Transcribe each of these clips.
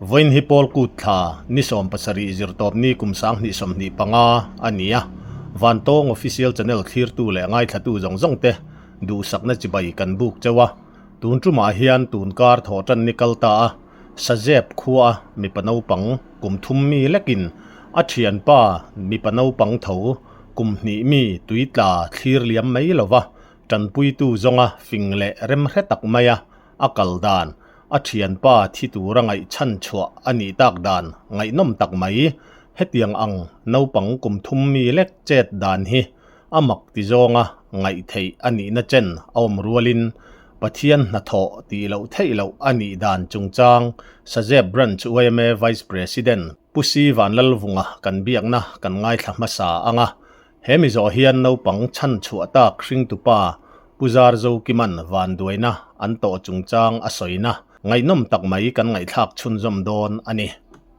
Vawiin hi Paul Kut thla ni 70 zirtawp ni kum 2025 a ni a, Vantawng Official Channel thlirtu leh ngaithlatu zawng zawng te duhsakna chibai kan buk cheu a, tun tumah hian tun kar thawh tan ni kal ta a, Sazep khua mipa naupang kum thum mi lekin a thianpa mipa naupang tho kum hnih mi tuitla thlir liam mai lova tanpuitu zawnga fing leh remhre tak maia a kal dan, a thianpa thi tura ngaih chhan chhuah a nih tak dan ngaihnawm tak mai. Hetiang ang naupang kum thum mi lek chet dan hi a mak ti zawnga ngaih theih a nihna chen a awm rualin Pathian hnathawh tih loh theih loh a nih dan chungchang Sazep Branch yma Vice President Pu Si Vanlalvunga kan biakna kan ngaithla hmasa ang a, he mi zawh hian naupang chhan chhuah tak hringtupa Pu Zarzo Kiman vanduaina an tawh chungchang a sawina ngaihnawm tak mai kan ngaihthlak chhunzawm dawn a ni.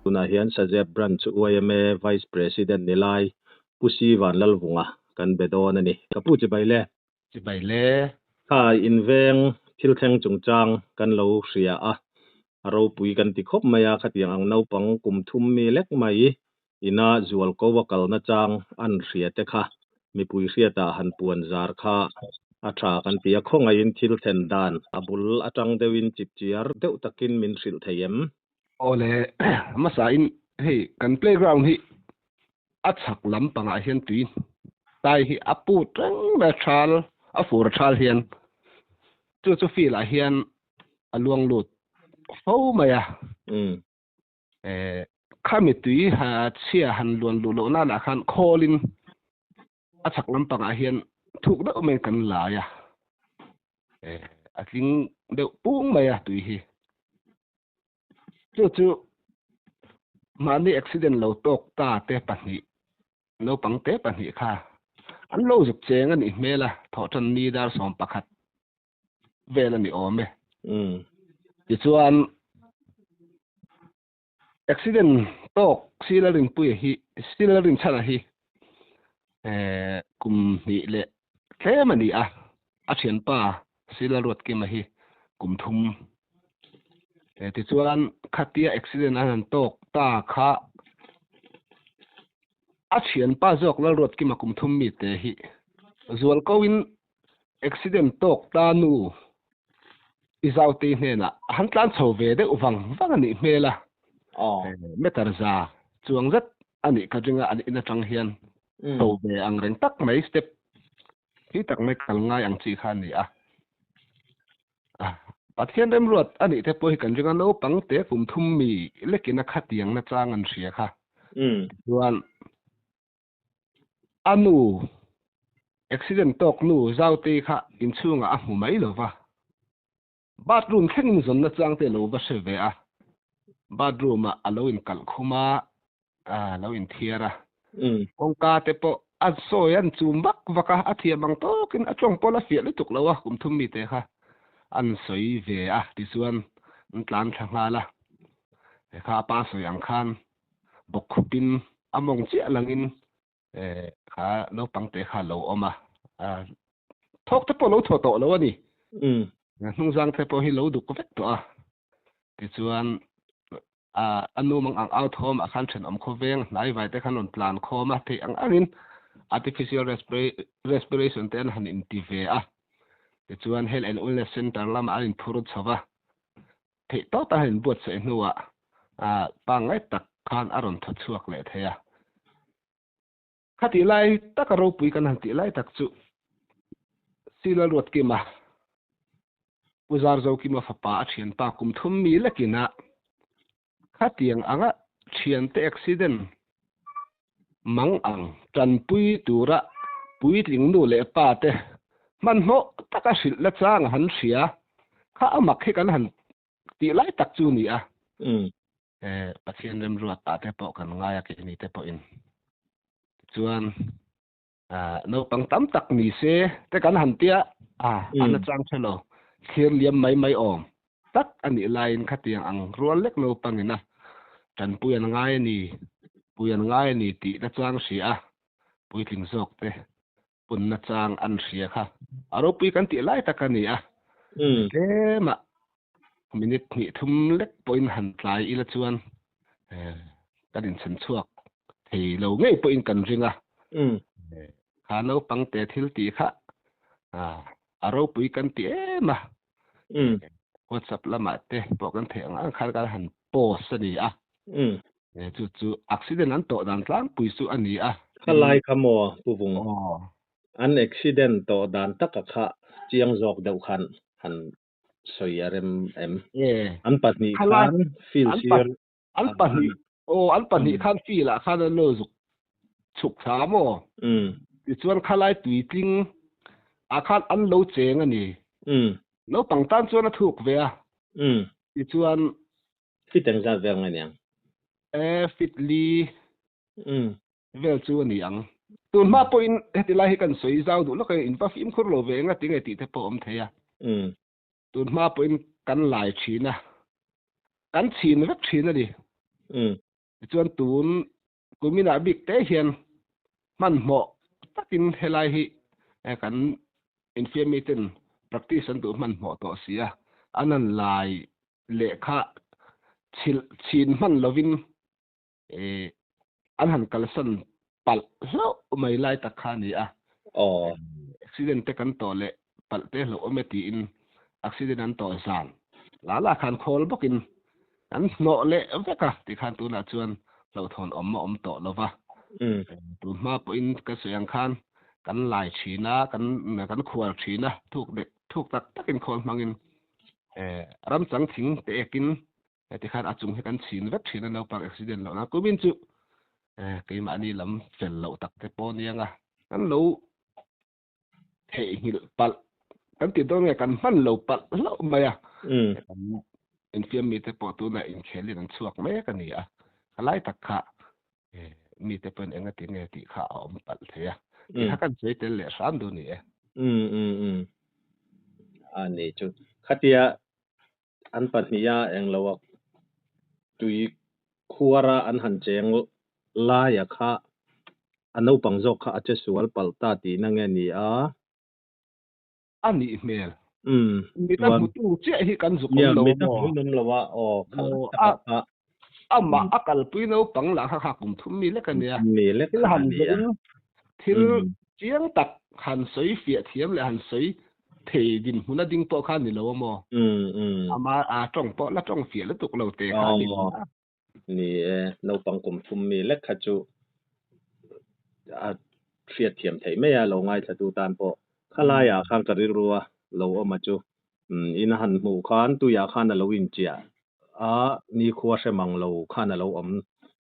Tunah hian Sazep Branch yma Vice President ni lai Pu Si Vanlalvunga kan be dawn a ni. Ka pu chibai le. Chibai le. Kha inveng thil thleng chungchang kan lo hria a, a ropui kan ti khawp mai a, khatiang ang naupang kum thum mi lek mai ina zual ko a kalna chang an hria te kha mipui hriatah han puan zar kha a tha kan ti a, khawngaihin thil thlen dan a bul atang deuhin chipchiar deuh takin min hrilh thei em? Awle, hmasain hei kan playground hi a chhak lampangah hian tui tai hi a put reng mai a thal a fur a thal hian chu chu field ah hian a luang lut fo mai a eh khami tui ha chhia han luan luh loh nan ah khan khawlin a chhak lampangah hian thuk deuh mai kan lai a eh a tling deuh pung mai a tui hi chu chu mahni accident lo tawk ta te pahnih naupang te pahnih kha an lo zuk cheng a nih hmel a thawh tan ni dar 11 vel a ni awm e. Tichuan accident tawk Silarinpuia hi Silarinchhana hi eh kum hnih leh tlem a ni a, a thianpa Silaruatkima hi kum thum. Tichuan khatia accident an han tawk ta kha a thianpa zawk Lalruatkima kum thum mi te hi zual koin accident tawk ta nu i zaute hnenah a han tlan chho ve deuh vang vang a nih hmel a. Meter za chuang zet a nih ka ringa an in atang hian chho ve ang reng tak mai step hi tak mai kal ngai ang chi kha a ni a. Pathian remruat a nih te pawh hi kan ringa naupang te kum thum mi lekin a khatiang na chang an hria kha. Chuan a nu accident tawk nu zaute kha inchhungah a hmu mai lova. Bathroom thlengin zawnna chang te lo va hre ve a. Bathroom ah a lo inkalh khum a, a lo inthiar a. Kawngka te pawh a sawi an chum vak vak a, a thiam ang tawkin a tawng pawh la fiah lutuk lo a, kum thum mi te kha an sawi ve a tichuan an tlan thla nghal a. Kha a pa sawi ang khan bawk khupin a mawng chiah langin kha naupang te kha lo awm a, thawk te pawh lo thaw tawh lo a ni. Hnungzang te pawh hi lo duk vek tawh a. Tichuan a nu mang ang au thawm ah khan thenawm khawveng hnai vai te khan rawn tlan khawm a, theih ang angin artificial respiration te an han inti ve a. Tichuan Health and Wellness Center lamah an inphur chho va, theih tawp a han inbuatsaih hnuah pangngai tak khan a rawn thaw chhuak leh thei a. Khatih lai taka ropui kan han tih lai tak chu Sila Ruatkima, Pu Zarzokima fapa a thianpa kum thum mi lekin a khatiang anga thiante accident mang ang tanpui tura puitling nu leh pa te hmanhmawh taka hrilh la chang a han hria kha a mak hi kan han tih lai tak chu ni a. Pathian remruat ah te pawh kan ngai a keini te pawhin. Tichuan naupang tam tak ni se te kan han tia a an a chang thelo thlir liam mai mai awm tak a nih laiin khatiang ang rual lek naupangin a tanpui an ngai a ni pui an ngai a ni tih na chang hria a puitling zawk te punna chang an hria kha a ropui kan tih lai tak a ni a. Tlema. Minute hnih thum lek pawhin han tlai ila chuan kan inchhen chhuak thei lo ngei pawhin kan ring a. Kha naupang te thil tih kha a ropui kan ti em a. WhatsApp lamah te pawh kan theih ang ang khan kan han post a ni a. Chu chu accident an tawh dan tlangpui chu a ni a. Khalai kha maw Pu Vung? An accident tawh dan taka kha chiang zawk deuh khan han sawi a rem em? An pahnih khan field sir an pahnih aw an pahnih khan field ah khan an lo zuk chhuk thla maw? Tichuan khalai tuitling ah khan an lo cheng a ni. Naupang tan chuan a thuk ve a. Tichuan Fit engzat vel ngai niang? E fit li vel chu a ni ang. Tun hma pawhin heti lai hi kan sawi zau duh lawk a, in va fimkhur lo ve enga tinge tih te pawh a awm thei a. Tun hma pawhin kan lai thin a, kan chhin vek thin a ni. Tichuan tun kuminah bik te hian hmanhmawh takin helai hi kan infiammi ten practice an duh hmanhmawh tawh si a, an han lai lehkha chhilh chhin hman lovin an han kalsan palh hlauh mai lai tak kha a ni a. Accident te kan tawh leh palh te hlauh awm e tiin accident an tawh zan la la khan khawl bawkin an hnawh leh vek a tikhan tunah chuan hlauhthawn awm a awm tawh lo va. Tun hma pawhin ka sawi ang khan kan lai thin a, kan kan khual thin a, thuk leh thuk tak takin khawl hmangin ramchang thing te ekin Heti khan a chung hi kan chhin vek thin a naupang accident loh nan kumin chu keimahni lam fel loh tak te pawh aniang a, kan lo theihnghilh palh kan ti dawn nge kan hman lo palh hlauh mai a, kan infiam mite pawh tunah inkhelin an chhuak mek a ni a, ka lai tak kha mite pawhin engati nge tih kha a awm palh thei a, tih kha kan sawi tel leh hram duh a ni e. A ni chu khatia An pahniha engloa tui khuara an han cheng laia kha a naupang zawk kha a che sual palh ta tihna nge ni a? A nih hmel. Mit a hmutu chiah hi kan zuk awm lo a maw? Mit a hmu awm lo a, aw khalh tak a kha. Amah a kalpui naupang lah kha kha kum thum mi lek a nia. Mi lek kha a nia. Thil chiang tak han sawi fiah thiam leh han sawi thei dinhmun a ding pawh kha a ni lo a maw? Ama a tawng pawh la tawng fiah lutuk lo te kha a ni a. Ni e, naupang kum thum mi lek kha chu a hriat thiam theih mai a, lo ngaithlatu tan pawh. Khalaiah khan ka rilru a lo awm a chu. In a han hmuh khan tuiah khan a lo inchiah a, nikhua hre mang lo khan a lo awm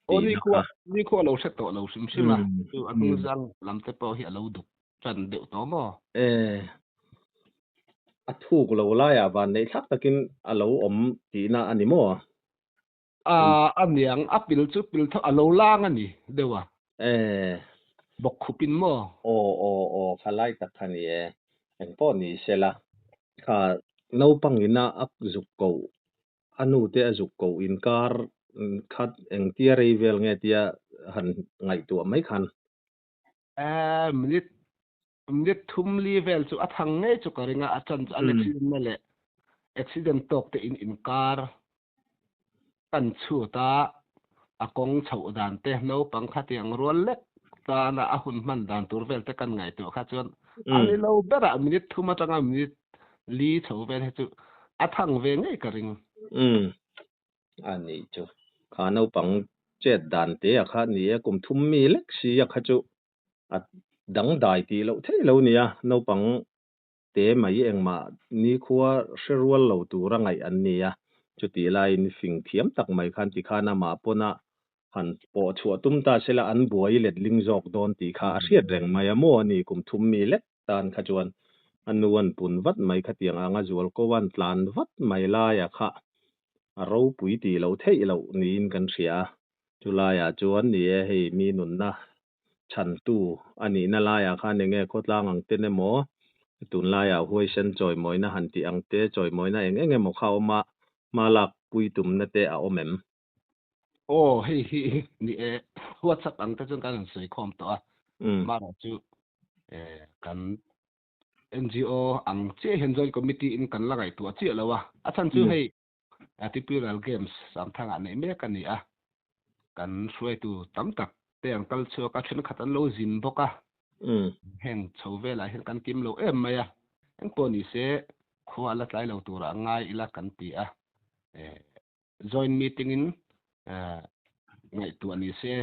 Aw tihna kha. Nikhua a lo hre tawh lo hrim hrim a, chu a hnungzang lam te pawh hi a lo duk tan deuh tawh maw? E, a thuk lo laiah van neih thlak takin a lo awm tihna a ni maw? A, a niang, a pil chu pil tho a lo lang a ni deuh a. E. Bawk khup in maw? Aw, aw, aw, kha lai tak kha ni e. Engpawh ni sela, kha naupang ina a zuk koh, a nu te a zuk koh inkar kha engtia rei vel nge tia han ngaihtuah mai khan. E, minute, minute thum li vel chu a thang ngei chu ka ring a, a chan chu an accident na leh accident tawk te in inkar kan chhut a, a kawng chhoh dan te, naupang khatiang rual lek tana a hun hman dan tur vel te kan ngaihtuah kha chuan a ni lo berah minute thum atanga minute li chho vel hi chu a thang ve ngei ka ring. Umm a nih chu kha naupang chet dan te a kha ni e, kum thum mi lek si a kha chu a dangdai tih loh theih lo nia, naupang te mai engmah nikhua hre rual lo tura ngaih an ni a, chutih laiin fing thiam tak mai khan tikhan amah pawna han pawh chhuah tum ta sela an buai letling zawk dawn tih kha a hriat reng mai a maw a ni kum thum mi lek tan kha chuan a nu an pun vat mai khatiang anga zual ko an tlan vat mai laia kha a ropui tih loh theih loh niin kan hria a, chulaiah chuan ni e hei mi nunna chhantu a nihna laiah khan eng nge khawtlang ang ten emaw tunlaiah huaisen chawimawina han tih ang te chawimawina eng eng emaw kha a awm a, hma lak pui tumna te a awm em? Aw hei hi ni e WhatsApp ang te chuan kan han sawi khawm tawh a, mahrawh chu kan NGO ang chiah hian Joint Committee in kan la ngaihtuah chiah lo a, a chhan chu hei. Tipiral Games Samthangah neih mek a ni a, kan hruaitu tam tak te an kal chhuak a, thenkhat an lo zin bawk a, heng chho velah hian kan kim lo em mai a, engpawh ni se khua la tlai lo turah ngai ila kan ti a, joint meeting in ngaihtuah ni se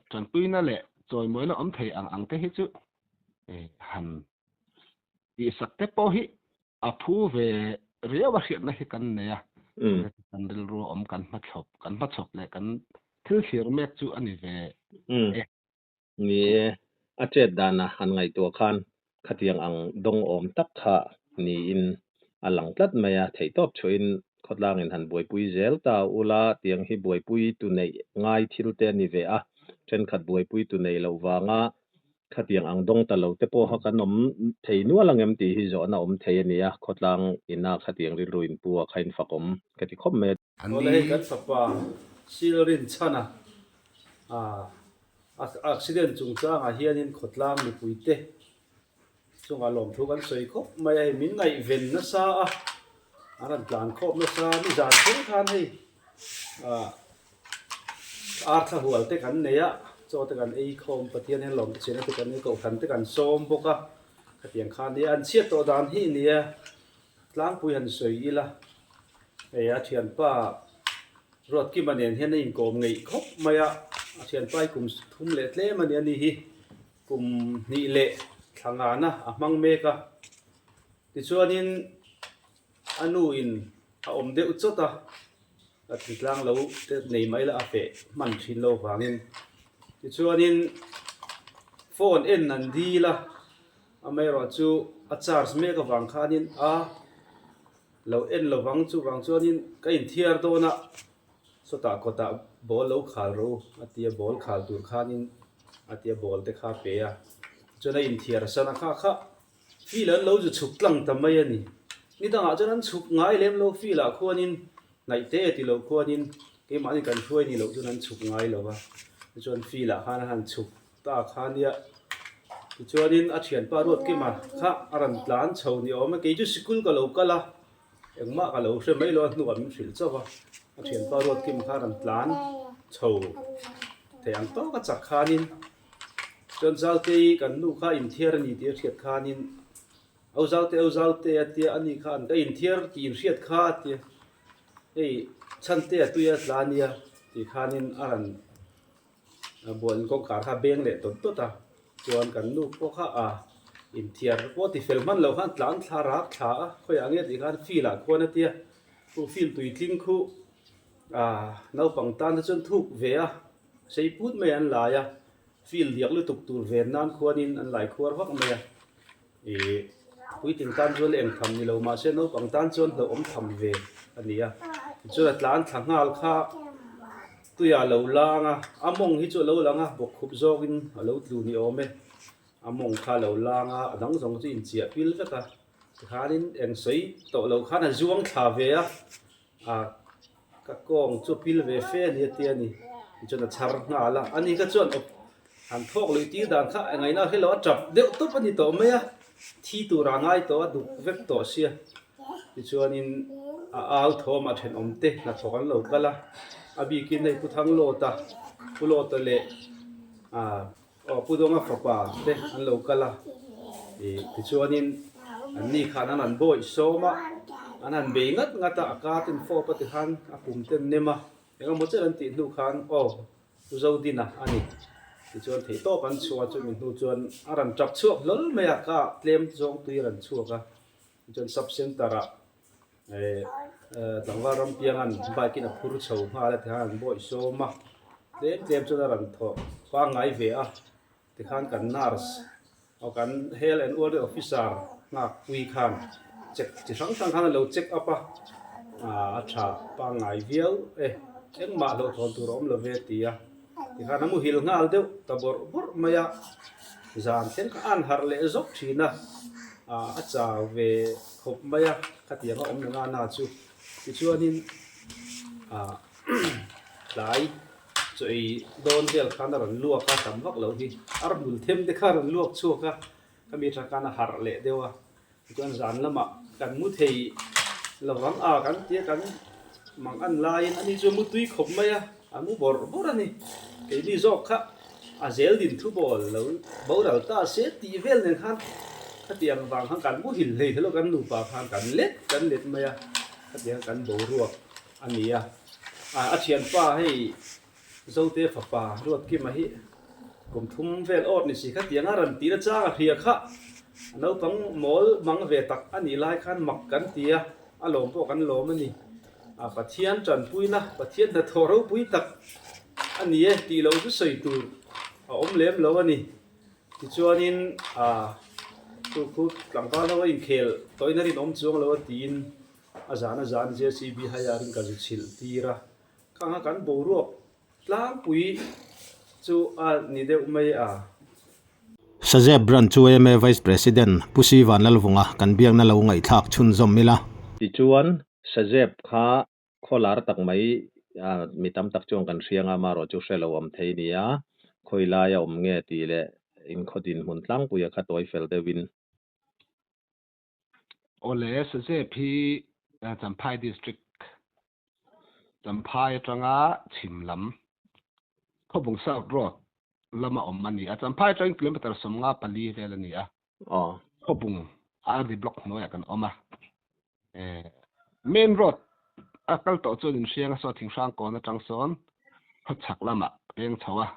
tanpuina leh chawimawina awm thei ang ang te hi chu han tihsak te pawh hi a phu ve riau a hriatna hi kan nei a, kan rilru awm kan hmachhawp kan hmachhawp leh kan thil thlir mek chu a ni ve e. Ni e, a chet dana han ngaihtuah khan khatiang ang dawng awm tak kha niin a lang tlat mai a, theihtawp chhuahin khawtlangin han buaipui zel ta ula tiang hi buaipui tu neih ngai thil te a ni ve a, thenkhat buaipui tu neih loh vanga Khatiang ang dawng ta lo te pawha kan awm thei nual ang em tih hi zawhna awm thei a ni a, khawtlang ina khatiang rilru in pu a kha in fak awm ka ti khawp mai a. Awle hei kan fapa Sil Rinchhana accident chungchangah hianin khawtlang mipuite chungah lawmthu kan sawi khawp mai a, hei min ngaihven nasa a, an rawn tlan khawp nasa a, nizan thleng khan hei Ar thla hual te kan nei a, chaw te kan ei khawm, Pathian hian lawm te chhina te kan ei, kohhran te kan sawm bawk a, khatiang kha nia, an chhiat tawh dan hi nia, tlangpui han sawi ila, hei a thianpa Ruatkima nen hian a inkawm ngeih khawp mai a, a thianpa hi kum thum leh tlem a ni a ni hi, kum hnih leh thla ngana a hmang mek a, tichuanin a nu in a awm deuh chawt a. A thingtlang lo te nei mai la a feh hman thin lo vangin tichuanin phone en an dil a, amaherawh chu a charge mek avang khanin a lo en lovang chuvang chuanin ka inthiar dawn a sawtah kawtah ball lo khal rawh u a tia ball khal tur khanin a tia ball te kha a pe a tichuan a inthiar san a kha kha. Fil an lo zu chhuk tlang ta mai a ni. Ni dangah chuan an chhuk ngai lem lo, fil ah khuanin hnaih te ti lo khuanin keimahni kan hruai ni loh chuan an chhuk ngai lo va. Tichuan fil ah khan a han chhuk ta kha nia. Tichuanin a thianpa Ruatkima kha a rawn tlan chho ni awm a, kei chu sikul ka lo kal a, engmah ka lo hre mai lo a hnuah min hrilh chauh va. A thianpa Ruatkima kha a rawn tlan chho thei ang tawk a chak khanin Chuan Zautei kan nu kha inthiar a ni tih a hriat khanin, Au Zaute, au Zaute a tia, ani khan ka inthiar tih inhriat kha a tia, hei chhante a tui a tla a nia tih khanin a rawn bual kawngkhar kha a beng leh tawt tawt a, chuan kan nu pawh kha a inthiar pawh ti fel hman lo khan tlan thla rak thla a, khawiah nge tih khan field ah khuan a tia, chu field tuitling khu naupang tan te chuan thuk ve a. Sei put mai an lai a, field diak lutuk tur ven nan khuanin an lai khuar vak mai a, ih puitling tan chuan eng tham ni lo mahse naupang tan chuan hlauhawm tham ve a ni a, tichuan a tlan thla nghal kha tuiah a lo lang a, a mawng hi chu a lo lang a, bawkkhup zawkin a lo tlu ni awm e, a mawng kha a lo lang a, a dang zawng chu inchiah pil vek a, tikhanin eng sawi tawh lo khan a zuang thla ve a. A ka kawng chu pil ve fe a ni a tia ni tichuan a chhar nghal a ani kha chuan awp han thawk luih tir dan kha engaihna a hrelo a tap deuh tawp a ni tawh mai a thi tur a ngai tawh a duk vek tawh sia tichuanin a au thawm a thenawm te hnathawk an lo kal a a bikin hei Pu Thanglawta Pu Lawta leh ah Aw Pu Dawnga fapa te an lo kal a, ih tichuanin an ni khan an han bawih sawm a, an han bei ngat ngat a, a ka ten fawp a ti khan a pum ten nem a, eng emaw chen an tih hnu khan aw Pu Zodina a ni tichuan theih tawp an chhuah a, chumi hnu chuan a rawn tap chhuak hlawl mai a, ka tlem zawng tui a rawn chhuak a, tichuan sub center ah eh tlangval ram piangan bike in a phur chho nghal a tikhan an bawih sawm a tlem tlem chuan a rawn thawh pangngai ve a tikhan kan nurse aw kan health and order officer nghak pui khan check chi hrang hrang khan a lo check up a ah a tha pangngai viau e engmah hlauhthawn tur a awm lo ve a ti a tikhan a muhil nghal deuh ta bawrh bawrh mai a zan thleng kha a han harh leh zawk thin a ah a chau ve khawp mai a khatiang a awm na na chu tichuanin ah tlai chaw ei dawn vel khan a rawn luak a tam vak lo hi ar hmul them te kha a rawn luak chhuak a khami atang khan a harh leh deuh a tichuan zan lamah kan mu thei. Lovang a kan tia kan mang an laiin ani chu mu tui khawp mai a, a mu bawrh bawrh a ni. Keini zawk kha a zel din thu bawl lo boral ta se tih vel nen khan khatiang vang khan kan muhil hlei thei lo kan nupa khan kan let kan let mai a, khatiang kan boruak a ni a. A thianpa hei Zote fapa Ruatkima hi kum thum vel awt ni si khatiang a rawn tih na chang a hria kha a naupang mawl mang ve tak a nih lai khan mak kan ti a, a lawm pawh kan lawm a ni. A Pathian tanpuina, Pathian hnathawh ropui tak a ni e tih loh chu sawi tur a awm lem lo a ni. Tichuanin a chu khu tlangval ho a inkhel tawhin a rinawm chuang lo a tiin a zan a zan JCB hire-in ka zu chhilh tir a. Khanga kan boruak tlangpui chu a ni deuh mai a. Sazep Branch chu yma Vice President Pu Si Vanlalvunga kan biakna lo ngaihthlak chhunzawm ila. Tichuan, Sazep kha khawlar tak mai mi tam tak chuan kan hria nga amaherawh chu hre lo awm thei nia, khawi laia awm nge tih leh inkhaw dinhmun tlangpuia kha tawi fel deuhin. Awle, Sazep hi Champhai District Champhai atanga chhim lam Khawbung South Road lama awm a ni a, Champhai atangin kilometre 54 vel a ni a, Khawbung RD Block hnuaiah kan awm a, Main Road a kal tawh chuan inhriang a saw Thinghrang kawn atang sawn khawchhak lamah peng chho a,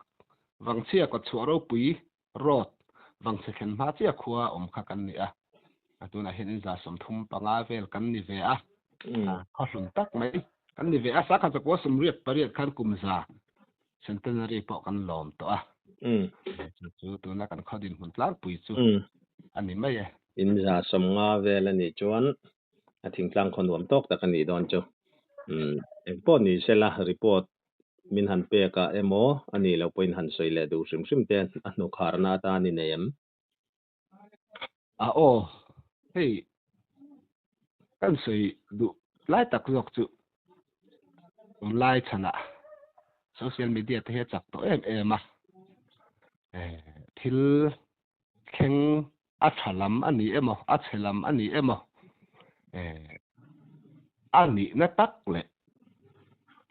Vangchhia kawtchhuah ropui Road Vangchhe thlen hma chiah khua awm kha kan ni a, tunah hian in 35 vel kan ni ve a, khaw hlun tak mai kan ni ve a, Sakha chakua 88 khan kum za centenary pawh kan lawm tawh a, chu chu tuna kan khaw dinhmun tlangpui chu a ni mai e. In 50 vel a nih chuan a thingtlang khaw nuam tawk tak a nih dawn chu. Engpawh ni sela report min han pek a emaw a nih loh pawhin han sawi leh duh hrim hrim te a hnukharna atan i nei em? A aw, hei kan sawi duh lai tak zawk chu tunlai chhanah social media te hi a chak tawh em em a, thil thleng a tha lam a ni emaw a chhe lam a ni emaw a nihna tak leh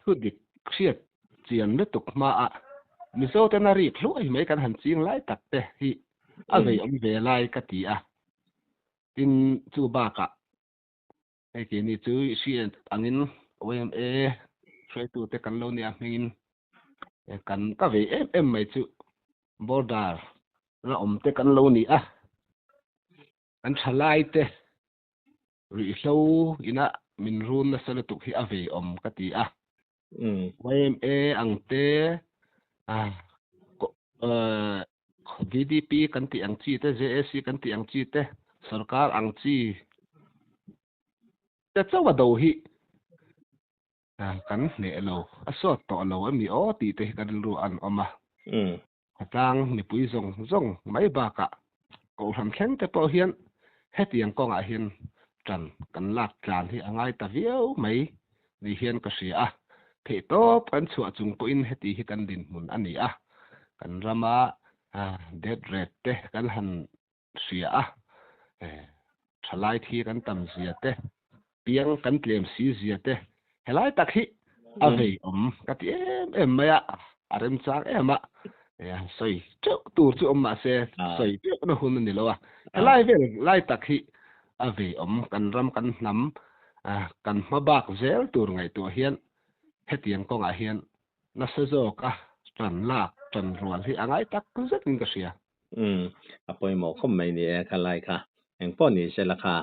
thu dik hriat chian lutuk hmaah Mizo ten a rik hluai mai kan han ching lai tak te hi a vei awm ve lai ka ti a. Tin, chu bakah hei keini chu hriat angin YMA hruaitute kan lo nia hmingin kan ka vei em em mai chu border la awm te kan lo ni a, kan thalai te ruihhlo ina min run nasa lutuk hi a vei awm ka ti a. YMA ang te VDP kan tih ang chi te, JAC kan tih ang chi te, sorkar ang chi te chauh a do hi kan hneh lo, a sawt tawh lo a mi aw tih te hi ka rilru an awm a. Khawtlang mipui zawng zawng mai bakah Kohhran thleng te pawh hian hetiang kawngah hian tan kan lak tlan hi a ngai ta viau mai ni hian ka hria a, theihtawp kan chhuah chung pawhin heti hi kan dinhmun a ni a, kan rama death rate te kan han hria a, thalai thi kan tam zia te, piang kan tlem si zia te, helai tak hi a vei awm ka ti em em mai a, a remchang em a, sawi teuh tur chu awm mah se sawi teuh na hun a ni lo a, helai vel lai tak hi a vei awm kan ram kan hnam kan hma bak zel tur ngaihtuah hian hetiang kawngah hian nasa zawk a tan lak tan rual hi a ngai tak zetin ka hria. Umm, a pawimawh khawp mai ni e khalai kha. Engpawh ni sela kha,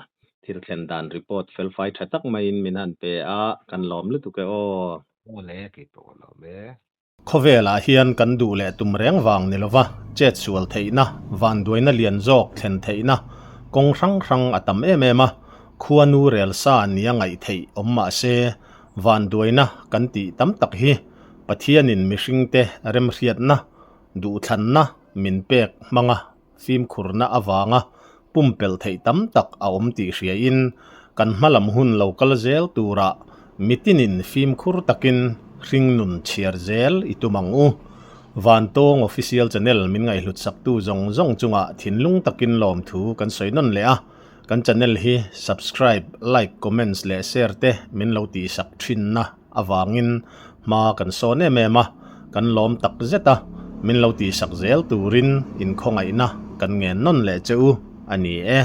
thil thlen dan report felfai tha tak maiin min han pe a, kan lawm lutuk e aw. Aw le, kei pawh ka lawm e. Khawvelah hian kan duh leh tum reng vang ni lova, chet sual theihna, vanduaina lian zawk thlen theihna kawng hrang hrang a tam em em a, khuanu rel sa nia ngaih theih awm mah se, vanduaina kan tih tam tak hi Pathianin mihringte remhriatna Duhthlanna min pek hmanga fimkhurna avanga pumpelh theih tam tak a awm tih hriain kan hmalam hun lo kal zel turah mitinin fimkhur takin hringnun chhiar zel i tum ang u. Vantawng Official Channel min ngaihhlutsaktu zawng zawng chungah thinlung takin lawmthu kan sawi nawn leh a. Kan channel hi subscribe, like, comments leh share te min lo tihsak thinna avangin hma kan sawn em em a, kan lawm tak zet a, min lo tihsak zel turin inkhawngaihna kan ngen nawn leh che u a ni e.